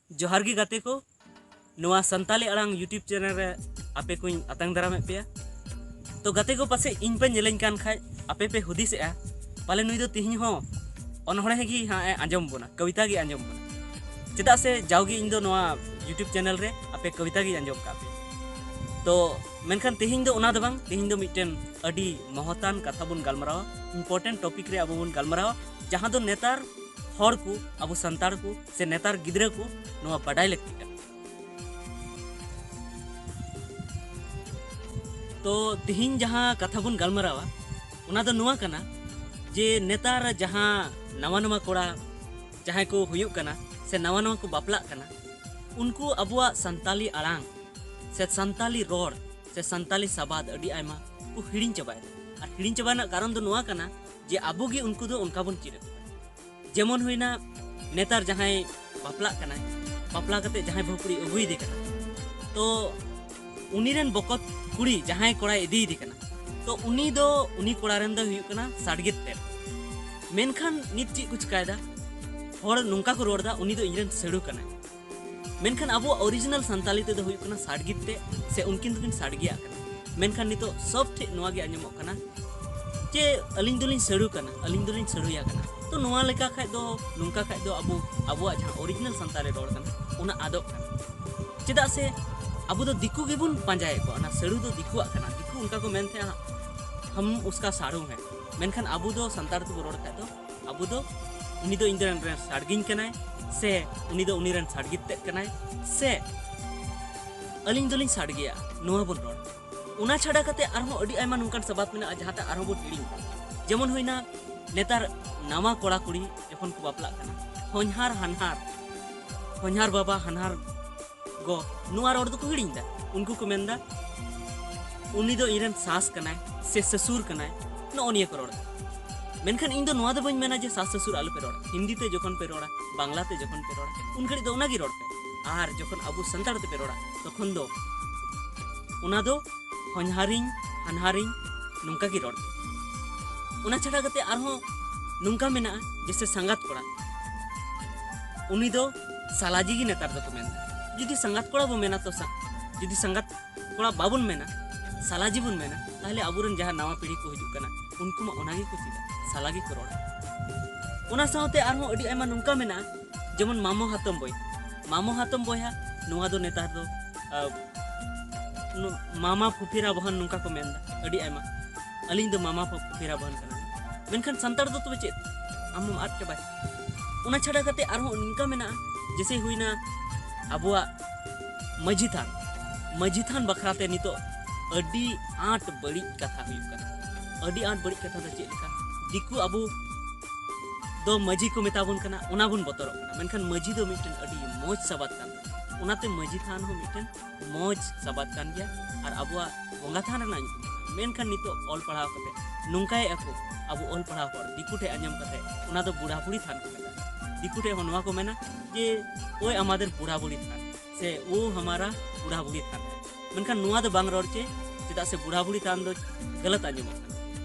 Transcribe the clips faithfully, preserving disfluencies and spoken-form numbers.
ᱡᱚᱦᱟᱨ ᱜᱮ ᱜᱟᱛᱮ ᱠᱚ, ᱱᱚᱣᱟ ᱥᱟᱱᱛᱟᱞᱤ ᱟᱲᱟᱝ YouTube ᱪᱮᱱᱮᱞ ᱨᱮ ᱟᱯᱮ ᱠᱚᱧ ᱟᱛᱟᱝ ᱫᱟᱨᱟᱢᱮᱫ ᱯᱮᱭᱟ᱾ ᱛᱚ ᱜᱟᱛᱮ ᱠᱚ, ᱯᱟᱥᱮᱡ ᱤᱧ ᱯᱮ ᱧᱮᱞᱮᱧ ᱠᱟᱱ ᱠᱷᱟᱡ ᱟᱯᱮ ᱯᱮ ᱦᱩᱫᱤᱥᱮᱜᱼᱟ, ᱯᱟᱞᱮ ᱱᱩᱭ ᱫᱚ ᱛᱤᱦᱤᱧ ᱦᱚᱸ ᱚᱱᱚᱬᱦᱮ ᱜᱮ ᱦᱟᱸᱜ ᱮ ᱟᱸᱡᱚᱢ ᱵᱚᱱᱟ, ᱠᱚᱵᱤᱛᱟ ᱜᱮ ᱟᱸᱡᱚᱢ ᱵᱚᱱᱟ᱾ ᱪᱮᱫᱟᱜ ᱥᱮ ᱡᱟᱣᱜᱮ ᱤᱧ ᱫᱚ ᱱᱚᱣᱟ YouTube ᱪᱮᱱᱮᱞ ᱨᱮ ᱟᱯᱮ ᱠᱚᱵᱤᱛᱟ ᱜᱮᱧ ᱟᱸᱡᱚᱢ ᱠᱟᱜ ᱯᱮ᱾ ᱛᱚ ᱢᱮᱱᱠᱷᱟᱱ ᱛᱤᱦᱤᱧ ᱫᱚ ᱚᱱᱟ ᱫᱚ ᱵᱟᱝ, ᱛᱤᱦᱤᱧ ᱫᱚ ᱢᱤᱫᱴᱮᱱ ᱟᱹᱰᱤ ᱢᱚᱦᱚᱛᱟᱱ ᱠᱟᱛᱷᱟ ᱵᱚᱱ ᱜᱟᱞᱢᱟᱨᱟᱣᱟ, important topic ᱨᱮ ᱟᱵᱚ ᱵᱚᱱ ᱜᱟᱞᱢᱟᱨᱟᱣᱟ, ᱡᱟᱦᱟᱸ ᱫᱚ ᱱᱮᱛᱟᱨ ᱦᱚᱲ ᱠᱚ, ᱟᱵᱚ ᱥᱟᱱᱛᱟᱲ ᱠᱚ ᱥᱮ ᱱᱮᱛᱟᱨ ᱜᱤᱫᱽᱨᱟᱹ ᱠᱚ ᱱᱚᱣᱟ ᱵᱟᱰᱟᱭ ᱞᱟᱹᱠᱛᱤ ᱠᱟᱱᱟ᱾ ᱛᱚ ᱛᱤᱦᱤᱧ ᱡᱟᱦᱟᱸ ᱠᱟᱛᱷᱟ ᱵᱚᱱ ᱜᱟᱞᱢᱟᱨᱟᱣᱟ, ᱚᱱᱟ ᱫᱚ ᱱᱚᱣᱟ ᱠᱟᱱᱟ ᱡᱮ ᱱᱮᱛᱟᱨ ᱡᱟᱦᱟᱸ ᱱᱟᱣᱟ ᱱᱟᱣᱟ ᱠᱚᱲᱟ ᱡᱟᱦᱟᱸᱭ ᱠᱚ ᱦᱩᱭᱩᱜ ᱠᱟᱱᱟ ᱥᱮ ᱱᱟᱣᱟ ᱱᱟᱣᱟ ᱠᱚ ᱵᱟᱯᱞᱟᱜ ᱠᱟᱱᱟ, ᱩᱱᱠᱩ ᱟᱵᱚᱣᱟᱜ ᱥᱟᱱᱛᱟᱞᱤ ᱟᱲᱟᱝ ᱥᱮ ᱥᱟᱱᱛᱟᱞᱤ ᱨᱚᱲ ᱥᱮ ᱥᱟᱱᱛᱟᱞᱤ ᱥᱟᱵᱟᱫ ᱟᱹᱰᱤ ᱟᱭᱢᱟ ᱠᱚ ᱦᱤᱲᱤᱧ ᱪᱟᱵᱟᱭᱮᱫᱟ᱾ ᱟᱨ ᱦᱤᱲᱤᱧ ᱪᱟᱵᱟ ᱨᱮᱱᱟᱜ ᱠᱟᱨᱚᱱ ᱫᱚ ᱱᱚᱣᱟ ᱠᱟᱱᱟ ᱡᱮ ᱟᱵᱚ ᱜᱮ ᱩᱱᱠᱩ ᱫᱚ ᱚᱱᱠᱟ ᱵᱚᱱ ᱪᱮᱫ ᱟᱠᱚ ᱠᱟᱱᱟ᱾ ᱡᱮᱢᱚᱱ ᱦᱩᱭᱱᱟ, ᱱᱮᱛᱟᱨ ᱡᱟᱦᱟᱸᱭ ᱵᱟᱯᱞᱟᱜ ᱠᱟᱱᱟᱭ, ᱵᱟᱯᱞᱟ ᱠᱟᱛᱮ ᱡᱟᱦᱟᱸᱭ ᱵᱟᱹᱦᱩ ᱠᱩᱲᱤ ᱟᱹᱜᱩᱭᱮᱫᱮ ᱠᱟᱱᱟ, ᱛᱚ ᱩᱱᱤ ᱨᱮᱱ ᱵᱚᱠᱚᱛ ᱠᱩᱲᱤ ᱡᱟᱦᱟᱸᱭ ᱠᱚᱲᱟᱭ ᱤᱫᱤᱭᱮᱫᱮ ᱠᱟᱱᱟ, ᱛᱚ ᱩᱱᱤ ᱫᱚ, ᱩᱱᱤ ᱠᱚᱲᱟ ᱨᱮᱱ ᱫᱚᱭ ᱦᱩᱭᱩᱜ ᱠᱟᱱᱟ ᱥᱟᱰᱜᱮᱫ ᱛᱮᱫ᱾ ᱢᱮᱱᱠᱷᱟᱱ ᱱᱤᱛ ᱪᱮᱫ ᱠᱚ ᱪᱤᱠᱟᱭᱮᱫᱟ, ᱦᱚᱲ ᱱᱚᱝᱠᱟ ᱠᱚ ᱨᱚᱲ ᱮᱫᱟ, "ᱩᱱᱤ ᱫᱚ ᱤᱧᱨᱮᱱ ᱥᱟᱹᱲᱩ ᱠᱟᱱᱟᱭ᱾" ᱢᱮᱱᱠᱷᱟᱱ ᱟᱵᱚᱣᱟᱜ original ᱥᱟᱱᱛᱟᱞᱤ ᱛᱮᱫᱚ ᱦᱩᱭᱩᱜ ᱠᱟᱱᱟ ᱥᱟᱰᱜᱤᱫ ᱛᱮᱫ, ᱥᱮ ᱩᱱᱠᱤᱱ ᱫᱚᱠᱤᱱ ᱥᱟᱰᱜᱮᱭᱟᱜ ᱠᱟᱱᱟ᱾ ᱢᱮᱱᱠᱷᱟᱱ ᱱᱤᱛᱚᱜ ᱥᱚᱵ ᱴᱷᱮᱡ ᱱᱚᱣᱟ ᱜᱮ ᱟᱸᱡᱚᱢᱚᱜ ᱠᱟᱱᱟ ᱡᱮ, "ᱟᱹᱞᱤᱧ ᱫᱚᱞᱤᱧ ᱥᱟᱹᱲᱩ ᱠᱟᱱᱟ, ᱟᱹᱞᱤᱧ ᱫᱚᱞᱤᱧ ᱥᱟᱹᱲᱩᱭᱟ ᱠᱟᱱᱟ᱾" ᱛᱚ ᱱᱚᱣᱟ ᱞᱮᱠᱟ ᱠᱷᱟᱡ ᱫᱚ, ᱱᱚᱝᱠᱟ ᱠᱷᱟᱡ ᱫᱚ ᱟᱵᱚ, ᱟᱵᱚᱣᱟᱜ ᱡᱟᱦᱟᱸ original ᱥᱟᱱᱛᱟᱲᱤ ᱨᱚᱲ ᱠᱟᱱᱟ, ᱚᱱᱟ ᱟᱫᱚᱜ ᱠᱟᱱᱟ᱾ ᱪᱮᱫᱟᱜ ᱥᱮ ᱟᱵᱚ ᱫᱚ ᱫᱤᱠᱩ ᱜᱮᱵᱚᱱ ᱯᱟᱸᱡᱟᱭᱮᱫ ᱠᱚᱣᱟ, ᱚᱱᱟ ᱥᱟᱹᱲᱩ ᱫᱚ ᱫᱤᱠᱩᱣᱟᱜ ᱠᱟᱱᱟ, ᱫᱤᱠᱩ ᱚᱱᱠᱟ ᱠᱚ ᱢᱮᱱ ᱛᱟᱦᱮᱸᱜᱼᱟ, "ᱦᱟᱢ ᱩᱥᱠᱟ ᱥᱟᱲᱩ ᱦᱮᱸ", ᱢᱮᱱᱠᱷᱟᱱ ᱟᱵᱚ ᱫᱚ ᱥᱟᱱᱛᱟᱲ ᱛᱮᱵᱚ ᱨᱚᱲ ᱠᱷᱟᱡ ᱫᱚ ᱟᱵᱚ ᱫᱚ, "ᱩᱱᱤ ᱫᱚ ᱤᱧ ᱨᱮᱱ, ᱨᱮᱱ ᱥᱟᱰᱜᱤᱧ ᱠᱟᱱᱟᱭ", ᱥᱮ "ᱩᱱᱤ ᱫᱚ ᱩᱱᱤ ᱨᱮᱱ ᱥᱟᱰᱜᱤᱛ ᱛᱮᱫ ᱠᱟᱱᱟᱭ", ᱥᱮ "ᱟᱹᱞᱤᱧ ᱫᱚᱞᱤᱧ ᱥᱟᱰᱜᱮᱭᱟ", ᱱᱚᱣᱟ ᱵᱚᱱ ᱨᱚᱲ᱾ ᱚᱱᱟ ᱪᱷᱟᱰᱟ ᱠᱟᱛᱮ ᱟᱨᱦᱚᱸ ᱟᱹᱰᱤ ᱟᱭᱢᱟ ᱱᱚᱝᱠᱟᱱ ᱥᱟᱵᱟᱫ ᱢᱮᱱᱟᱜᱼᱟ, ᱡᱟᱦᱟᱸ ᱫᱚ ᱟᱨᱦᱚᱸ ᱵᱚᱱ ᱦᱤᱲᱤᱧ ᱮᱫᱟ᱾ ᱡᱮᱢᱚᱱ ᱦᱩᱭᱱᱟ, ᱱᱮᱛᱟᱨ ᱱᱟᱣᱟ ᱠᱚᱲᱟ ᱠᱩᱲᱤ ᱡᱚᱠᱷᱚᱱ ᱠᱚ ᱵᱟᱯᱞᱟᱜ ᱠᱟᱱᱟ, ᱦᱚᱧᱦᱟᱨ ᱦᱟᱱᱦᱟᱨ, ᱦᱚᱧᱦᱟᱨ ᱵᱟᱵᱟ, ᱦᱟᱱᱦᱟᱨ ᱜᱚ, ᱱᱚᱣᱟ ᱨᱚᱲ ᱫᱚᱠᱚ ᱦᱤᱲᱤᱧ ᱮᱫᱟ᱾ ᱩᱱᱠᱩ ᱠᱚ ᱢᱮᱱᱫᱟ, "ᱩᱱᱤ ᱫᱚ ᱤᱧᱨᱮᱱ ᱥᱟᱥ ᱠᱟᱱᱟᱭ ᱥᱮ ᱥᱟᱹᱥᱩᱨ ᱠᱟᱱᱟᱭ", ᱱᱚᱜᱼᱚ ᱱᱤᱭᱟᱹ ᱠᱚ ᱨᱚᱲ ᱮᱫᱟ᱾ ᱢᱮᱱᱠᱷᱟᱱ ᱤᱧ ᱫᱚ ᱱᱚᱣᱟ ᱫᱚ ᱵᱟᱹᱧ ᱢᱮᱱᱟ ᱡᱮ ᱥᱟᱥ ᱥᱟᱹᱥᱩᱨ ᱟᱞᱚᱯᱮ ᱨᱚᱲᱟ᱾ ᱦᱤᱱᱫᱤ ᱛᱮ ᱡᱚᱠᱷᱚᱱ ᱯᱮ ᱨᱚᱲᱟ, ᱵᱟᱝᱞᱟ ᱛᱮ ᱡᱚᱠᱷᱚᱱ ᱯᱮ ᱨᱚᱲᱟ, ᱩᱱ ᱜᱷᱟᱹᱲᱤᱡ ᱫᱚ ᱚᱱᱟᱜᱮ ᱨᱚᱲ ᱯᱮ᱾ ᱟᱨ ᱡᱚᱠᱷᱚᱱ ᱟᱵᱚ ᱥᱟᱱᱛᱟᱲ ᱛᱮᱯᱮ ᱨᱚᱲᱟ, ᱛᱚᱠᱷᱚᱱ ᱫᱚ ᱚᱱᱟ ᱫᱚ ᱦᱚᱧᱦᱟᱨᱤᱧ, ᱦᱟᱱᱦᱟᱨᱤᱧ, ᱱᱚᱝᱠᱟ ᱜᱮ ᱨᱚᱲ ᱯᱮ᱾ ᱚᱱᱟ ᱪᱷᱟᱰᱟ ᱠᱟᱛᱮ ᱟᱨᱦᱚᱸ ᱱᱚᱝᱠᱟ ᱢᱮᱱᱟᱜᱼᱟ, ᱡᱮᱭᱥᱮ ᱥᱟᱸᱜᱟᱛ ᱠᱚᱲᱟ, ᱩᱱᱤ ᱫᱚ ᱥᱟᱞᱟᱡᱤ ᱜᱮ ᱱᱮᱛᱟᱨ ᱫᱚᱠᱚ ᱢᱮᱱᱫᱟ᱾ ᱡᱩᱫᱤ ᱥᱟᱸᱜᱟᱛ ᱠᱚᱲᱟ ᱵᱚ ᱢᱮᱱᱟ ᱛᱚ ᱥᱟ-, ᱡᱩᱫᱤ ᱥᱟᱸᱜᱟᱛ ᱠᱚᱲᱟ ᱵᱟᱵᱚᱱ ᱢᱮᱱᱟ, ᱥᱟᱞᱟᱡᱤ ᱵᱚᱱ ᱢᱮᱱᱟ, ᱛᱟᱦᱞᱮ ᱟᱵᱚᱨᱮᱱ ᱡᱟᱦᱟᱸ ᱱᱟᱣᱟ ᱯᱤᱲᱦᱤ ᱠᱚ ᱦᱤᱡᱩᱜ ᱠᱟᱱᱟ, ᱩᱱᱠᱩ ᱢᱟ ᱚᱱᱟ ᱜᱮᱠᱚ ᱪᱮᱫᱟ, ᱥᱟᱞᱟ ᱜᱮᱠᱚ ᱨᱚᱲᱟ᱾ ᱚᱱᱟ ᱥᱟᱶᱛᱮ ᱟᱨᱦᱚᱸ ᱟᱹᱰᱤ ᱟᱭᱢᱟ ᱱᱚᱝᱠᱟ ᱢᱮᱱᱟᱜᱼᱟ, ᱡᱮᱢᱚᱱ ᱢᱟᱢᱚ ᱦᱟᱛᱚᱢ ᱵᱚᱭᱦᱟ᱾ ᱢᱟᱢᱚ ᱦᱟᱛᱚᱢ ᱵᱚᱭᱦᱟ, ᱱᱚᱣᱟ ᱫᱚ ᱱᱮᱛᱟᱨ ᱫᱚ, ᱟ, ᱱᱩ-, ᱢᱟᱢᱟ ᱯᱷᱩᱯᱷᱤᱨᱟ ᱵᱚᱦᱚᱱ ᱱᱚᱝᱠᱟ ᱠᱚ ᱢᱮᱱᱫᱟ ᱟᱹᱰᱤ ᱟᱭᱢᱟ᱾ ᱟᱹᱞᱤᱧ ᱫᱚ ᱢᱟᱢᱟ ᱯᱷᱩ-, ᱯᱷᱩᱯᱷᱤᱨᱟ ᱵᱚᱦᱚᱱ ᱠᱟᱱᱟᱞᱤᱧ᱾ ᱢᱮᱱᱠᱷᱟᱱ ᱥᱟᱱᱛᱟᱲ ᱫᱚ ᱛᱚᱵᱮ ᱪᱮᱫ? ᱟᱢ ᱢᱟᱢ ᱟᱫ ᱪᱟᱵᱟᱭ᱾ ᱚᱱᱟ ᱪᱷᱟᱰᱟ ᱠᱟᱛᱮ ᱟᱨᱦᱚᱸ ᱱᱚᱝᱠᱟ ᱢᱮᱱᱟᱜᱼᱟ, ᱡᱮᱥᱮ ᱦᱩᱭᱱᱟ ᱟᱵᱚᱣᱟᱜ ᱢᱟᱹᱡᱷᱤ ᱛᱷᱟᱱ᱾ ᱢᱟᱹᱡᱷᱤ ᱛᱷᱟᱱ ᱵᱟᱠᱷᱨᱟ ᱛᱮ ᱱᱤᱛᱚᱜ ᱟᱹᱰᱤ ᱟᱸᱴ ᱵᱟᱹᱲᱤᱡ ᱠᱟᱛᱷᱟ ᱦᱩᱭᱩᱜ ᱠᱟᱱᱟ᱾ ᱟᱹᱰᱤ ᱟᱸᱴ ᱵᱟᱹᱲᱤᱡ ᱠᱟᱛᱷᱟ ᱫᱚ ᱪᱮᱫ ᱞᱮᱠᱟ? ᱫᱤᱠᱩ ᱟᱵᱚ ᱫᱚ ᱢᱟᱹᱡᱷᱤ ᱠᱚ ᱢᱮᱛᱟ ᱵᱚᱱ ᱠᱟᱱᱟ, ᱚᱱᱟ ᱵᱚᱱ ᱵᱚᱛᱚᱨᱚᱜ ᱠᱟᱱᱟ᱾ ᱢᱮᱱᱠᱷᱟᱱ ᱢᱟᱹᱡᱷᱤ ᱫᱚ ᱢᱤᱫᱴᱮᱱ ᱟᱹᱰᱤ ᱢᱚᱡᱽ ᱥᱟᱵᱟᱫ ᱠᱟᱱ ᱛᱟᱵᱚᱱᱟ᱾ ᱚᱱᱟᱛᱮ ᱢᱟᱹᱡᱷᱤ ᱛᱷᱟᱱ ᱦᱚᱸ ᱢᱤᱫᱴᱮᱱ ᱢᱚᱡᱽ ᱥᱟᱵᱟᱫ ᱠᱟᱱ ᱜᱮᱭᱟ᱾ ᱟᱨ ᱟᱵᱚᱣᱟᱜ ᱵᱚᱸᱜᱟ ᱛᱷᱟᱱ ᱨᱮᱱᱟᱜ ᱧᱩᱛᱩᱢ ᱠᱟᱱᱟ᱾ ᱢᱮᱱᱠᱷᱟᱱ ᱱᱤᱛᱚᱜ ᱚᱞ ᱯᱟᱲᱦᱟᱣ ᱠᱟᱛᱮ ᱱᱚᱝᱠᱟᱭᱮᱫᱼᱟ ᱠᱚ, ᱟᱵᱚ ᱚᱞ ᱯᱟᱲᱦᱟᱣ ᱦᱚᱲ ᱫᱤᱠᱩ ᱴᱷᱮᱱ ᱟᱸᱡᱚᱢ ᱠᱟᱛᱮ ᱚᱱᱟ ᱫᱚ ᱵᱩᱲᱦᱟ ᱵᱩᱲᱦᱤ ᱛᱷᱟᱱ ᱠᱚ ᱢᱮᱛᱟᱜᱼᱟ᱾ ᱫᱤᱠᱩ ᱴᱷᱮᱱ ᱦᱚᱸ ᱱᱚᱣᱟ ᱠᱚ ᱢᱮᱱᱟ ᱡᱮ, "ᱳᱭ ᱟᱢᱟᱫᱮᱨ ᱵᱩᱲᱦᱟ ᱵᱩᱲᱦᱤ ᱛᱷᱟᱱ", ᱥᱮ "ᱳ ᱦᱟᱢᱟᱨᱟ ᱵᱩᱲᱦᱟ ᱵᱩᱲᱦᱤ ᱛᱷᱟᱱ ᱦᱟᱭ", ᱢᱮᱱᱠᱷᱟᱱ ᱱᱚᱣᱟ ᱫᱚ ᱵᱟᱝ ᱨᱚᱲ ᱪᱮ, ᱪᱮᱫᱟᱜ ᱥᱮ ᱵᱩᱲᱦᱟ ᱵᱩᱲᱦᱤ ᱛᱷᱟᱱ ᱫᱚ ᱜᱟᱞᱟᱛ ᱟᱸᱡᱚᱢᱚᱜ ᱠᱟᱱᱟ᱾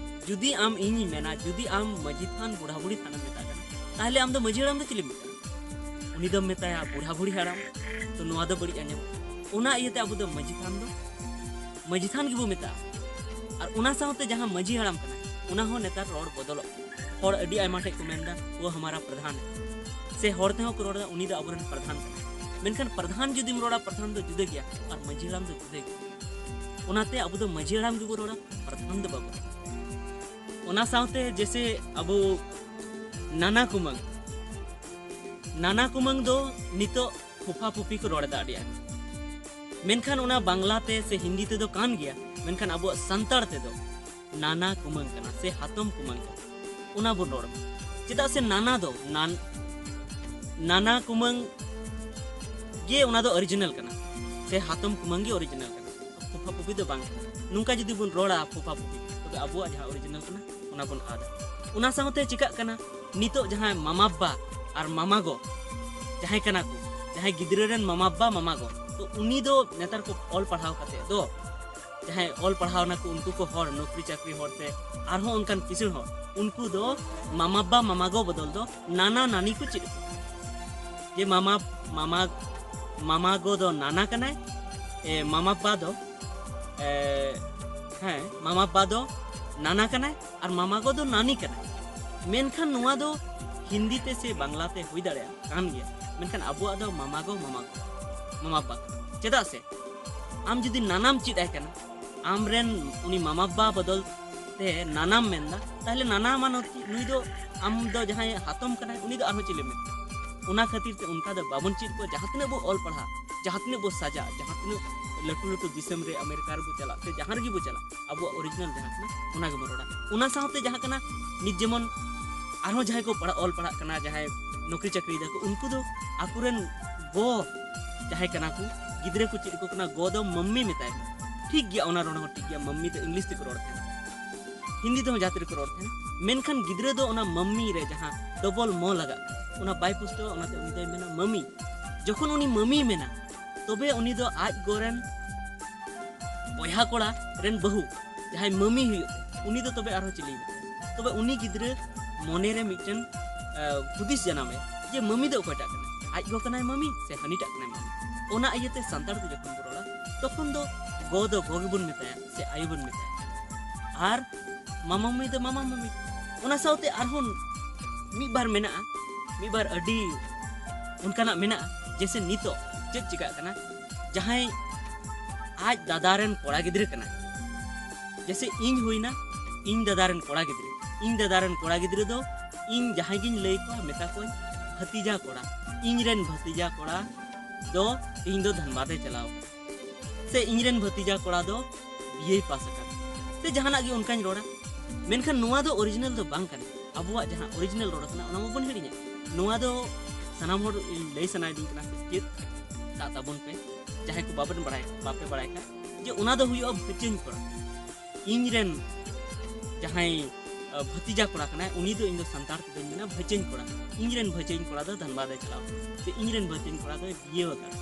ᱡᱩᱫᱤ ᱟᱢ, ᱤᱧᱤᱧ ᱢᱮᱱᱟ, ᱡᱩᱫᱤ ᱟᱢ ᱢᱟᱹᱡᱷᱤ ᱛᱷᱟᱱ ᱵᱩᱲᱦᱟ ᱵᱩᱲᱦᱤ ᱛᱷᱟᱱᱮᱢ ᱢᱮᱛᱟᱜ ᱠᱟᱱᱟ, ᱛᱟᱦᱞᱮ ᱟᱢ ᱫᱚ ᱢᱟᱹᱡᱷᱤ ᱦᱟᱲᱟᱢ ᱫᱚ ᱪᱤᱞᱤᱢ ᱢᱮᱛᱟᱭᱟ? ᱩᱱᱤ ᱫᱚᱢ ᱢᱮᱛᱟᱭᱟ ᱵᱩᱲᱦᱟ ᱵᱩᱲᱦᱤ ᱦᱟᱲᱟᱢ᱾ ᱛᱚ ᱱᱚᱣᱟ ᱫᱚ ᱵᱟᱹᱲᱤᱡ ᱟᱸᱡᱚᱢᱚᱜ ᱠᱟᱱᱟ᱾ ᱚᱱᱟ ᱤᱭᱟᱹᱛᱮ ᱟᱵᱚ ᱫᱚ ᱢᱟᱹᱡᱷᱤ ᱛᱷᱟᱱ ᱫᱚ ᱢᱟᱹᱡᱷᱤ ᱛᱷᱟᱱ ᱜᱮᱵᱚ ᱢᱮᱛᱟᱜᱼᱟ᱾ ᱟᱨ ᱚᱱᱟ ᱥᱟᱶᱛᱮ ᱡᱟᱦᱟᱸ ᱢᱟᱹᱡᱷᱤ ᱦᱟᱲᱟᱢ ᱠᱟᱱᱟᱭ, ᱚᱱᱟ ᱦᱚᱸ ᱱᱮᱛᱟᱨ ᱨᱚᱲ ᱵᱚᱫᱚᱞᱚᱜ ᱠᱟᱱᱟ᱾ ᱦᱚᱲ ᱟᱹᱰᱤ ᱟᱭᱢᱟ ᱴᱷᱮᱡ ᱠᱚ ᱢᱮᱱᱫᱟ, "ᱳ ᱦᱟᱢᱟᱨᱟ ᱯᱨᱟᱫᱷᱟᱱ ᱦᱟᱭ", ᱥᱮ ᱦᱚᱲ ᱛᱮᱦᱚᱸ ᱠᱚ ᱨᱚᱲ ᱮᱫᱟ, "ᱩᱱᱤ ᱫᱚ ᱟᱵᱚᱨᱮᱱ ᱯᱨᱟᱫᱷᱟᱱ ᱠᱟᱱᱟᱭ᱾" ᱢᱮᱱᱠᱷᱟᱱ ᱯᱨᱟᱫᱷᱟᱱ ᱡᱩᱫᱤᱢ ᱨᱚᱲᱟ, ᱯᱨᱟᱫᱷᱟᱱ ᱫᱚ ᱡᱩᱫᱟᱹ ᱜᱮᱭᱟ ᱟᱨ ᱢᱟᱹᱡᱷᱤ ᱦᱟᱲᱟᱢ ᱫᱚ ᱡᱩᱫᱟᱹ ᱜᱮᱭᱟ᱾ ᱚᱱᱟᱛᱮ ᱟᱵᱚ ᱫᱚ ᱢᱟᱹᱡᱷᱤ ᱦᱟᱲᱟᱢ ᱜᱮᱵᱚ ᱨᱚᱲᱟ, ᱯᱨᱟᱫᱷᱟᱱ ᱫᱚ ᱵᱟᱵᱚ ᱨᱚᱲᱟ᱾ ᱚᱱᱟ ᱥᱟᱶᱛᱮ ᱡᱮᱥᱮ ᱟᱵᱚ ᱱᱟᱱᱟ ᱠᱩᱢᱟᱹᱝ, ᱱᱟᱱᱟ ᱠᱩᱢᱟᱹᱝ ᱫᱚ ᱱᱤᱛᱚᱜ ᱯᱷᱩᱯᱷᱟ ᱯᱷᱩᱯᱷᱤ ᱠᱚ ᱨᱚᱲ ᱮᱫᱟ ᱟᱹᱰᱤ ᱟᱭᱢᱟ᱾ ᱢᱮᱱᱠᱷᱟᱱ ᱚᱱᱟ ᱵᱟᱝᱞᱟ ᱛᱮ ᱥᱮ ᱦᱤᱱᱫᱤ ᱛᱮᱫᱚ ᱠᱟᱱ ᱜᱮᱭᱟ, ᱢᱮᱱᱠᱷᱟᱱ ᱟᱵᱚᱣᱟᱜ ᱥᱟᱱᱛᱟᱲ ᱛᱮᱫᱚ ᱱᱟᱱᱟ ᱠᱩᱢᱟᱹᱝ ᱠᱟᱱᱟ ᱥᱮ ᱦᱟᱛᱚᱢ ᱠᱩᱢᱟᱹᱝ ᱠᱟᱱᱟ, ᱚᱱᱟ ᱵᱚᱱ ᱨᱚᱲ ᱢᱟ᱾ ᱪᱮᱫᱟᱜ ᱥᱮ ᱱᱟᱱᱟ ᱫᱚ ᱱᱟᱱ-, ᱱᱟᱱᱟ ᱠᱩᱢᱟᱹᱝ ᱜᱮ ᱚᱱᱟ ᱫᱚ original ᱠᱟᱱᱟ, ᱥᱮ ᱦᱟᱛᱚᱢ ᱠᱩᱢᱟᱹᱝ ᱜᱮ original ᱠᱟᱱᱟ, ᱯᱷᱩᱯᱷᱟ ᱯᱷᱩᱯᱷᱤ ᱫᱚ ᱵᱟᱝ ᱠᱟᱱᱟ᱾ ᱱᱚᱝᱠᱟ ᱡᱩᱫᱤ ᱵᱚᱱ ᱨᱚᱲᱟ ᱯᱷᱩᱯᱷᱟ ᱯᱷᱩᱯᱷᱤ, ᱛᱚᱵᱮ ᱟᱵᱚᱣᱟᱜ ᱡᱟᱦᱟᱸ original ᱠᱟᱱᱟ, ᱚᱱᱟ ᱵᱚᱱ ᱟᱫᱟ᱾ ᱚᱱᱟ ᱥᱟᱶᱛᱮ ᱪᱤᱠᱟᱜ ᱠᱟᱱᱟ, ᱱᱤᱛᱚᱜ ᱡᱟᱦᱟᱸᱭ ᱢᱟᱢᱟᱵᱟ ᱟᱨ ᱢᱟᱢᱟᱜᱚ ᱡᱟᱦᱟᱸᱭ ᱠᱟᱱᱟ ᱠᱚ, ᱡᱟᱦᱟᱸᱭ ᱜᱤᱫᱽᱨᱟᱹ ᱨᱮᱱ ᱢᱟᱢᱟᱵᱟ ᱢᱟᱢᱟᱜᱚ, ᱛᱚ ᱩᱱᱤ ᱫᱚ ᱱᱮᱛᱟᱨ ᱠᱚ ᱚᱞ ᱯᱟᱲᱦᱟᱣ ᱠᱟᱛᱮ ᱫᱚ ᱡᱟᱦᱟᱸᱭ ᱚᱞ ᱯᱟᱲᱦᱟᱣ ᱱᱟᱠᱚ, ᱩᱱᱠᱩ ᱠᱚ ᱦᱚᱲ, ᱱᱚᱠᱨᱤ ᱪᱟᱹᱠᱨᱤ ᱦᱚᱲ ᱥᱮ ᱟᱨᱦᱚᱸ ᱚᱱᱠᱟᱱ ᱠᱤᱥᱟᱹᱬ ᱦᱚᱲ, ᱩᱱᱠᱩ ᱫᱚ ᱢᱟᱢᱟᱵᱟ ᱢᱟᱢᱟᱜᱚ ᱵᱚᱫᱚᱞ ᱫᱚ ᱱᱟᱱᱟ ᱱᱟᱱᱤ ᱠᱚ ᱪᱮᱫ ᱟᱠᱚ᱾ ᱡᱮ ᱢᱟᱢᱟ ᱢᱟᱢᱟ ᱢᱟᱢᱟ ᱜᱚ ᱫᱚ ᱱᱟᱱᱟ ᱠᱟᱱᱟᱭ, ᱮ, ᱢᱟᱢᱟ ᱵᱟ ᱫᱚ, ᱮ, ᱦᱮᱸ, ᱢᱟᱢᱟ ᱵᱟ ᱫᱚ ᱱᱟᱱᱟ ᱠᱟᱱᱟᱭ ᱟᱨ ᱢᱟᱢᱟ ᱜᱚ ᱫᱚ ᱱᱟᱱᱤ ᱠᱟᱱᱟᱭ᱾ ᱢᱮᱱᱠᱷᱟᱱ ᱱᱚᱣᱟ ᱫᱚ ᱦᱤᱱᱫᱤ ᱛᱮ ᱥᱮ ᱵᱟᱝᱞᱟ ᱛᱮ ᱦᱩᱭ ᱫᱟᱲᱮᱭᱟᱜᱼᱟ, ᱠᱟᱱ ᱜᱮᱭᱟ, ᱢᱮᱱᱠᱷᱟᱱ ᱟᱵᱚᱣᱟᱜ ᱫᱚ ᱢᱟᱢᱟ ᱜᱚ ᱢᱟᱢᱟ ᱜᱚ ᱢᱟᱢᱟ ᱵᱟ ᱠᱟᱱᱟ᱾ ᱪᱮᱫᱟᱜ ᱥᱮ ᱟᱢ ᱡᱩᱫᱤ ᱱᱟᱱᱟᱢ ᱪᱮᱫ ᱟᱭ ᱠᱟᱱᱟ, ᱟᱢᱨᱮᱱ ᱩᱱᱤ ᱢᱟᱢᱟ ᱵᱟ ᱵᱚᱫᱚᱞ ᱛᱮ ᱱᱟᱱᱟᱢ ᱢᱮᱱᱫᱟ, ᱛᱟᱦᱞᱮ ᱱᱟᱱᱟ ᱢᱟᱱᱚ ᱪᱮᱫ? ᱱᱩᱭ ᱫᱚ, ᱟᱢ ᱫᱚ ᱡᱟᱦᱟᱸᱭ ᱦᱟᱛᱚᱢ ᱠᱟᱱᱟᱭ, ᱩᱱᱤ ᱫᱚ ᱟᱨᱦᱚᱸ ᱪᱤᱞᱤ ᱢᱮᱱ? ᱚᱱᱟ ᱠᱷᱟᱹᱛᱤᱨ ᱛᱮ ᱚᱱᱠᱟ ᱫᱚ ᱵᱟᱵᱚᱱ ᱪᱮᱫ ᱠᱚᱣᱟ᱾ ᱡᱟᱦᱟᱸ ᱛᱤᱱᱟᱹᱜ ᱵᱚ ᱚᱞ ᱯᱟᱲᱦᱟᱜ, ᱡᱟᱦᱟᱸ ᱛᱤᱱᱟᱹᱜ ᱵᱚ ᱥᱟᱡᱟᱜ, ᱡᱟᱦᱟᱸ ᱛᱤᱱᱟᱹᱜ ᱞᱟᱹᱴᱩ ᱞᱟᱹᱴᱩ ᱫᱤᱥᱚᱢ ᱨᱮ, ᱟᱢᱮᱨᱤᱠᱟ ᱨᱮᱵᱚ ᱪᱟᱞᱟᱜ ᱥᱮ ᱡᱟᱦᱟᱸ ᱨᱮᱜᱮ ᱵᱚ ᱪᱟᱞᱟᱜ, ᱟᱵᱚᱣᱟᱜ ᱚᱨᱤᱡᱤᱱᱟᱞ ᱡᱟᱦᱟᱸ ᱠᱟᱱᱟ, ᱚᱱᱟ ᱜᱮᱵᱚᱱ ᱨᱚᱲᱟ᱾ ᱚᱱᱟ ᱥᱟᱶᱛᱮ ᱡᱟᱦᱟᱸ ᱠᱟᱱᱟ, ᱱᱤᱛ ᱡᱮᱢᱚᱱ ᱟᱨᱦᱚᱸ ᱡᱟᱦᱟᱸᱭ ᱠᱚ ᱯᱟᱲᱦᱟᱜ, ᱚᱞ ᱯᱟᱲᱦᱟᱜ ᱠᱟᱱᱟ, ᱡᱟᱦᱟᱸᱭ ᱱᱚᱠᱨᱤ ᱪᱟᱹᱠᱨᱤᱭ ᱫᱟᱠᱚ, ᱩᱱᱠᱩ ᱫᱚ ᱟᱠᱚᱨᱮᱱ ᱜᱚ ᱡᱟᱦᱟᱸᱭ ᱠᱟᱱᱟ ᱠᱚ, ᱜᱤᱫᱽᱨᱟᱹ ᱠᱚ ᱪᱮᱫ ᱟᱠᱚ ᱠᱟᱱᱟ, ᱜᱚ ᱫᱚ ᱢᱟᱢᱢᱤ ᱢᱮᱛᱟᱭ ᱢᱮ᱾ ᱴᱷᱤᱠ ᱜᱮᱭᱟ, ᱚᱱᱟ ᱨᱚᱲ ᱦᱚᱸ ᱴᱷᱤᱠ ᱜᱮᱭᱟ, ᱢᱟᱢᱢᱤ ᱫᱚ ᱤᱝᱞᱤᱥ ᱛᱮᱠᱚ ᱨᱚᱲ ᱛᱟᱦᱮᱱᱟ, ᱦᱤᱱᱫᱤ ᱛᱮᱦᱚᱸ ᱡᱟᱦᱟᱸ ᱛᱤᱨᱮᱠᱚ ᱨᱚᱲ ᱛᱟᱦᱮᱱᱟ, ᱢᱮᱱᱠᱷᱟᱱ ᱜᱤᱫᱽᱨᱟᱹ ᱫᱚ ᱚᱱᱟ ᱢᱟᱢᱢᱤ ᱨᱮ ᱡᱟᱦᱟᱸ ᱰᱚᱵᱚᱞ ᱢᱚ ᱞᱟᱜᱟᱜ ᱠᱟᱱᱟ, ᱚᱱᱟ ᱵᱟᱭ ᱯᱩᱥᱴᱟᱹᱣᱟ, ᱚᱱᱟᱛᱮ ᱩᱱᱤ ᱫᱚᱭ ᱢᱮᱱᱟ ᱢᱟᱢᱤ᱾ ᱡᱚᱠᱷᱚᱱ ᱩᱱᱤ ᱢᱟᱢᱤᱭ ᱢᱮᱱᱟ, ᱛᱚᱵᱮ ᱩᱱᱤ ᱫᱚ ᱟᱡ ᱜᱚ ᱨᱮᱱ ᱵᱚᱭᱦᱟ ᱠᱚᱲᱟ ᱨᱮᱱ ᱵᱟᱹᱦᱩ, ᱡᱟᱦᱟᱸᱭ ᱢᱟᱢᱤ ᱦᱩᱭᱩᱜ ᱛᱟᱭᱟ, ᱩᱱᱤ ᱫᱚ ᱛᱚᱵᱮ ᱟᱨᱦᱚᱸ ᱪᱤᱞᱤᱭ ᱢᱮᱛᱟᱭᱟ? ᱛᱚᱵᱮ ᱩᱱᱤ ᱜᱤᱫᱽᱨᱟᱹ ᱢᱚᱱᱮ ᱨᱮ ᱢᱤᱫᱴᱮᱱ, ᱟ, ᱦᱩᱫᱤᱥ ᱡᱟᱱᱟᱢ ᱟᱭᱟ ᱡᱮ ᱢᱟᱢᱤ ᱫᱚ ᱚᱠᱚᱭᱴᱟᱜ ᱠᱟᱱᱟᱭ, ᱟᱡ ᱜᱚ ᱠᱟᱱᱟᱭ ᱢᱟᱢᱤ ᱥᱮ ᱦᱟᱹᱱᱤᱴᱟᱜ ᱠᱟᱱᱟᱭ ᱢᱟᱢᱤ? ᱚᱱᱟ ᱤᱭᱟᱹᱛᱮ ᱥᱟᱱᱛᱟᱲ ᱛᱮ ᱡᱚᱠᱷᱚᱱ ᱵᱚ ᱨᱚᱲᱟ, ᱛᱚᱠᱷᱚᱱ ᱫᱚ ᱜᱚ ᱫᱚ ᱜᱚ ᱜᱮᱵᱚᱱ ᱢᱮᱛᱟᱭᱟ ᱥᱮ ᱟᱭᱳ ᱵᱚᱱ ᱢᱮᱛᱟᱭᱟ, ᱟᱨ ᱢᱟᱢᱟ ᱢᱟᱢᱤ ᱫᱚ ᱢᱟᱢᱟ ᱢᱟᱢᱤ᱾ ᱚᱱᱟ ᱥᱟᱶᱛᱮ ᱟᱨᱦᱚᱸ ᱢᱤᱫ ᱵᱟᱨ ᱢᱮᱱᱟᱜᱼᱟ, ᱢᱤᱫ ᱵᱟᱨ ᱟᱹᱰᱤ ᱚᱱᱠᱟᱱᱟᱜ ᱢᱮᱱᱟᱜᱼᱟ᱾ ᱡᱮᱭᱥᱮ ᱱᱤᱛᱚᱜ ᱪᱮᱫ ᱪᱤᱠᱟᱹᱜ ᱠᱟᱱᱟ, ᱡᱟᱦᱟᱸᱭ ᱟᱡ ᱫᱟᱫᱟ ᱨᱮᱱ ᱠᱚᱲᱟ ᱜᱤᱫᱽᱨᱟᱹ ᱠᱟᱱᱟᱭ, ᱡᱮᱭᱥᱮ ᱤᱧ ᱦᱩᱭᱱᱟ, ᱤᱧ ᱫᱟᱫᱟ ᱨᱮᱱ ᱠᱚᱲᱟ ᱜᱤᱫᱽᱨᱟᱹ, ᱤᱧ ᱫᱟᱫᱟ ᱨᱮᱱ ᱠᱚᱲᱟ ᱜᱤᱫᱽᱨᱟᱹ ᱫᱚ ᱤᱧ ᱡᱟᱦᱟᱸᱭ ᱜᱤᱧ ᱞᱟᱹᱭ ᱠᱚᱣᱟ, ᱢᱮᱛᱟ ᱠᱚᱣᱟᱧ ᱵᱷᱟᱛᱤᱡᱟ ᱠᱚᱲᱟ, ᱤᱧ ᱨᱮᱱ ᱵᱷᱟᱛᱤᱡᱟ ᱠᱚᱲᱟ ᱫᱚ ᱛᱮᱦᱮᱧ ᱫᱚ ᱫᱷᱟᱱᱵᱟᱫ ᱮ ᱪᱟᱞᱟᱣ ᱠᱟᱱᱟ, ᱥᱮ ᱤᱧ ᱨᱮᱱ ᱵᱷᱟᱛᱤᱡᱟ ᱠᱚᱲᱟ ᱫᱚ ᱵᱤᱭᱮᱭ ᱯᱟᱥ ᱟᱠᱟᱫᱟ, ᱥᱮ ᱡᱟᱦᱟᱱᱟᱜ ᱜᱮ ᱚᱱᱠᱟᱧ ᱨᱚᱲᱟ᱾ ᱢᱮᱱᱠᱷᱟᱱ ᱱᱚᱣᱟ ᱫᱚ ᱚᱨᱤᱡᱤᱱᱟᱞ ᱫᱚ ᱵᱟᱝ ᱠᱟᱱᱟ᱾ ᱟᱵᱚᱣᱟᱜ ᱡᱟᱦᱟᱸ ᱚᱨᱤᱡᱤᱱᱟᱞ ᱨᱚᱲ ᱠᱟᱱᱟ, ᱚᱱᱟ ᱢᱟᱵᱚᱱ ᱦᱤᱲᱤᱧᱟ᱾ ᱱᱚᱣᱟ ᱫᱚ ᱥᱟᱱᱟᱢ ᱦᱚᱲ ᱤᱧ ᱞᱟᱹᱭ ᱥᱟᱱᱟᱭᱮᱫᱤᱧ ᱠᱟᱱᱟ, ᱪᱮᱫ ᱠᱟᱜ ᱛᱟᱵᱚᱱ ᱯᱮ, ᱡᱟᱦᱟᱸᱭ ᱠᱚ ᱵᱟᱵᱮᱱ ᱵᱟᱲᱟᱭ, ᱵᱟᱯᱮ ᱵᱟᱲᱟᱭ ᱠᱷᱟᱱ, ᱡᱮ ᱚᱱᱟ ᱫᱚ ᱦᱩᱭᱩᱜᱼᱟ ᱵᱷᱟᱹᱪᱟᱹᱧ ᱠᱚᱲᱟ᱾ ᱤᱧ ᱨᱮᱱ ᱡᱟᱦᱟᱸᱭ, ᱟ, ᱵᱷᱟᱛᱤᱡᱟ ᱠᱚᱲᱟ ᱠᱟᱱᱟᱭ, ᱩᱱᱤ ᱫᱚ ᱤᱧ ᱫᱚ ᱥᱟᱱᱛᱟᱲ ᱛᱮᱫᱚᱧ ᱢᱮᱱᱟ ᱵᱷᱟᱹᱪᱟᱹᱧ ᱠᱚᱲᱟ᱾ ᱤᱧ ᱨᱮᱱ ᱵᱷᱟᱹᱪᱟᱹᱧ ᱠᱚᱲᱟ ᱫᱚ ᱫᱷᱟᱱᱵᱟᱫ ᱮ ᱪᱟᱞᱟᱣ ᱠᱟᱱᱟ, ᱥᱮ ᱤᱧ ᱨᱮᱱ ᱵᱷᱟᱹᱪᱟᱹᱧ ᱠᱚᱲᱟ ᱫᱚᱭ ᱵᱤᱭᱟᱹᱣ ᱟᱠᱟᱱᱟ᱾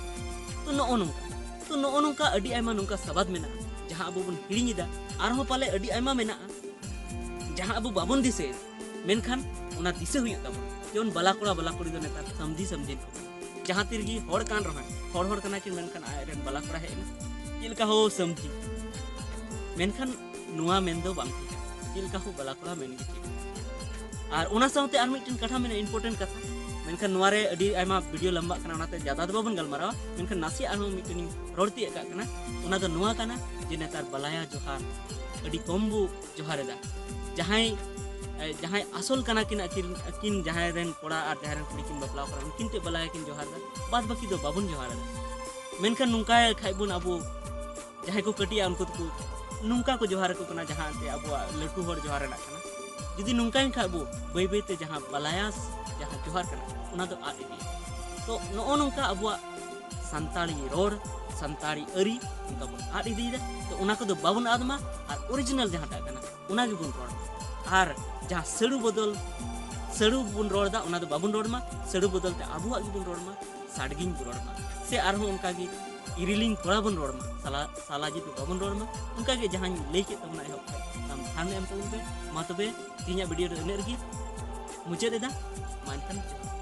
ᱛᱚ ᱱᱚᱜᱼᱚ ᱱᱚᱝᱠᱟ, ᱛᱚ ᱱᱚᱜᱼᱚ ᱱᱚᱝᱠᱟ ᱟᱹᱰᱤ ᱟᱭᱢᱟ ᱱᱚᱝᱠᱟ ᱥᱟᱵᱟᱫ ᱢᱮᱱᱟᱜᱼᱟ, ᱡᱟᱦᱟᱸ ᱟᱵᱚ ᱵᱚᱱ ᱦᱤᱲᱤᱧ ᱮᱫᱟ᱾ ᱟᱨᱦᱚᱸ ᱯᱟᱞᱮ ᱟᱹᱰᱤ ᱟᱭᱢᱟ ᱢᱮᱱᱟᱜᱼᱟ, ᱡᱟᱦᱟᱸ ᱟᱵᱚ ᱵᱟᱵᱚᱱ ᱫᱤᱥᱟᱹᱭᱮᱫᱟ᱾ ᱢᱮᱱᱠᱷᱟᱱ ᱚᱱᱟ ᱫᱤᱥᱟᱹ ᱦᱩᱭᱩᱜ ᱛᱟᱵᱚᱱᱟ᱾ ᱡᱮᱢᱚᱱ ᱵᱟᱞᱟ ᱠᱚᱲᱟ ᱵᱟᱞᱟ ᱠᱩᱲᱤ ᱫᱚ ᱱᱮᱛᱟᱨ ᱥᱟᱢᱡᱤ ᱥᱟᱢᱡᱤᱱ ᱠᱚ, ᱡᱟᱦᱟᱸ ᱛᱤ ᱨᱮᱜᱮ ᱦᱚᱲ ᱠᱟᱱ ᱨᱮᱦᱚᱸ, ᱦᱚᱲ ᱦᱚᱲ ᱠᱟᱱᱟ ᱠᱤᱱ, ᱢᱮᱱᱠᱷᱟᱱ ᱟᱡ ᱨᱮᱱ ᱵᱟᱞᱟ ᱠᱚᱲᱟ ᱦᱮᱡ ᱮᱱᱟ, ᱪᱮᱫ ᱞᱮᱠᱟ ᱦᱳ ᱥᱟᱢᱡᱤ, ᱢᱮᱱᱠᱷᱟᱱ ᱱᱚᱣᱟ ᱢᱮᱱ ᱫᱚ ᱵᱟᱝ ᱴᱷᱤᱠᱟ᱾ ᱪᱮᱫ ᱞᱮᱠᱟ ᱦᱳ ᱵᱟᱞᱟ ᱠᱚᱲᱟ ᱢᱮᱱ ᱜᱮ ᱴᱷᱤᱠ᱾ ᱟᱨ ᱚᱱᱟ ᱥᱟᱶᱛᱮ ᱟᱨ ᱢᱤᱫᱴᱮᱱ ᱠᱟᱛᱷᱟ ᱢᱮᱱᱟᱜᱼᱟ, ᱤᱢᱯᱚᱨᱴᱮᱱᱴ ᱠᱟᱛᱷᱟ, ᱢᱮᱱᱠᱷᱟᱱ ᱱᱚᱣᱟ ᱨᱮ ᱟᱹᱰᱤ ᱟᱭᱢᱟ ᱵᱷᱤᱰᱤᱭᱳ ᱞᱟᱢᱵᱟᱜ ᱠᱟᱱᱟ, ᱚᱱᱟᱛᱮ ᱡᱟᱫᱟ ᱫᱚ ᱵᱟᱵᱚᱱ ᱜᱟᱞᱢᱟᱨᱟᱣᱟ, ᱢᱮᱱᱠᱷᱟᱱ ᱱᱟᱥᱮᱭᱟᱜ ᱟᱨᱦᱚᱸ ᱢᱤᱫᱴᱮᱱ ᱤᱧ ᱨᱚᱲ ᱛᱤᱭᱟᱹᱜ ᱠᱟᱜ ᱠᱟᱱᱟ᱾ ᱚᱱᱟ ᱫᱚ ᱱᱚᱣᱟ ᱠᱟᱱᱟ ᱡᱮ ᱱᱮᱛᱟᱨ ᱵᱟᱞᱟᱭᱟ ᱡᱚᱦᱟᱨ ᱟᱹᱰᱤ ᱠᱚᱢ ᱵᱚ ᱡᱚᱦᱟᱨ ᱮᱫᱟ᱾ ᱡᱟᱦᱟᱸᱭ, ᱮ, ᱡᱟᱦᱟᱸᱭ ᱟᱥᱚᱞ ᱠᱟᱱᱟ ᱠᱤᱱ ᱟᱹᱠᱤᱱ, ᱟᱹᱠᱤᱱ ᱡᱟᱦᱟᱸᱭ ᱨᱮᱱ ᱠᱚᱲᱟ ᱟᱨ ᱡᱟᱦᱟᱸᱭ ᱨᱮᱱ ᱠᱩᱲᱤ ᱠᱤᱱ ᱵᱟᱯᱞᱟ ᱠᱟᱱᱟ, ᱩᱱᱠᱤᱱ ᱛᱮ ᱵᱟᱞᱟᱭᱟ ᱠᱤᱱ ᱡᱚᱦᱟᱨ ᱮᱫᱟ, ᱵᱟᱫ ᱵᱟᱹᱠᱤ ᱫᱚ ᱵᱟᱵᱚᱱ ᱡᱚᱦᱟᱨ ᱮᱫᱟ᱾ ᱢᱮᱱᱠᱷᱟᱱ ᱱᱚᱝᱠᱟᱭ ᱠᱷᱟᱡ ᱵᱚᱱ ᱟᱵᱚ, ᱡᱟᱦᱟᱸᱭ ᱠᱚ ᱠᱟᱹᱴᱤᱡᱼᱟ ᱩᱱᱠᱩ ᱫᱚᱠᱚ ᱱᱚᱝᱠᱟ ᱠᱚ ᱡᱚᱦᱟᱨ ᱟᱠᱚ ᱠᱟᱱᱟ, ᱡᱟᱦᱟᱸ ᱮᱱᱛᱮ ᱟᱵᱚᱣᱟᱜ ᱞᱟᱹᱴᱩ ᱦᱚᱲ ᱡᱚᱦᱟᱨ ᱨᱮᱱᱟᱜ ᱠᱟᱱᱟ᱾ ᱡᱩᱫᱤ ᱱᱚᱝᱠᱟᱭᱮᱱ ᱠᱷᱟᱡ ᱵᱚ, ᱵᱟᱹᱭ ᱵᱟᱹᱭ ᱛᱮ ᱡᱟᱦᱟᱸ ᱵᱟᱞᱟᱭᱟ ᱡᱟᱦᱟᱸ ᱡᱚᱦᱟᱨ ᱠᱟᱱᱟ, ᱚᱱᱟ ᱫᱚ ᱟᱫ ᱤᱫᱤᱜᱼᱟ᱾ ᱛᱚ ᱱᱚᱜᱼᱚ ᱱᱚᱝᱠᱟ ᱟᱵᱚᱣᱟᱜ ᱥᱟᱱᱛᱟᱲᱤ ᱨᱚᱲ, ᱥᱟᱱᱛᱟᱲᱤ ᱟᱹᱨᱤ ᱚᱱᱠᱟ ᱵᱚᱱ ᱟᱫ ᱤᱫᱤᱭᱮᱫᱟ᱾ ᱛᱚ ᱚᱱᱟ ᱠᱚᱫᱚ ᱵᱟᱵᱚᱱ ᱟᱫ ᱢᱟ, ᱟᱨ ᱚᱨᱤᱡᱤᱱᱟᱞ ᱡᱟᱦᱟᱸᱴᱟᱜ ᱠᱟᱱᱟ ᱚᱱᱟ ᱜᱮᱵᱚᱱ ᱨᱚᱲ ᱢᱟ᱾ ᱟᱨ ᱡᱟᱦᱟᱸ ᱥᱟᱹᱲᱩ ᱵᱚᱫᱚᱞ, ᱥᱟᱹᱲᱩ ᱵᱚᱱ ᱨᱚᱲ ᱮᱫᱟ, ᱚᱱᱟ ᱫᱚ ᱵᱟᱵᱚᱱ ᱨᱚᱲ ᱢᱟ, ᱥᱟᱹᱲᱩ ᱵᱚᱫᱚᱞ ᱛᱮ ᱟᱵᱚᱣᱟᱜ ᱜᱮᱵᱚᱱ ᱨᱚᱲ ᱢᱟ, ᱥᱟᱰᱜᱤᱧ ᱵᱚᱱ ᱨᱚᱲ ᱢᱟ, ᱥᱮ ᱟᱨᱦᱚᱸ ᱚᱱᱠᱟ ᱜᱮ ᱤᱨᱤᱞᱤᱧ ᱠᱚᱲᱟ ᱵᱚᱱ ᱨᱚᱲ ᱢᱟ, ᱥᱟᱞᱟ, ᱥᱟᱞᱟ ᱡᱟᱹᱛ ᱵᱟᱵᱚᱱ ᱨᱚᱲ ᱢᱟ᱾ ᱚᱱᱠᱟ ᱜᱮ ᱡᱟᱦᱟᱸᱧ ᱞᱟᱹᱭ ᱠᱮᱫ ᱛᱟᱵᱚᱱᱟ ᱮᱦᱚᱵ ᱠᱷᱚᱱ, ᱟᱢ ᱫᱷᱮᱭᱟᱱ ᱮᱢ ᱛᱟᱵᱚᱱ ᱯᱮ᱾ ᱢᱟ ᱛᱚᱵᱮ ᱛᱮᱦᱮᱧᱟᱜ ᱵᱷᱤᱰᱤᱭᱳ ᱫᱚ ᱤᱱᱟᱹᱜ ᱨᱮᱜᱮ ᱢᱩᱪᱟᱹᱫ ᱮᱫᱟ᱾ ᱢᱟ ᱮᱱᱠᱷᱟᱱ ᱡᱚᱦᱟᱨ᱾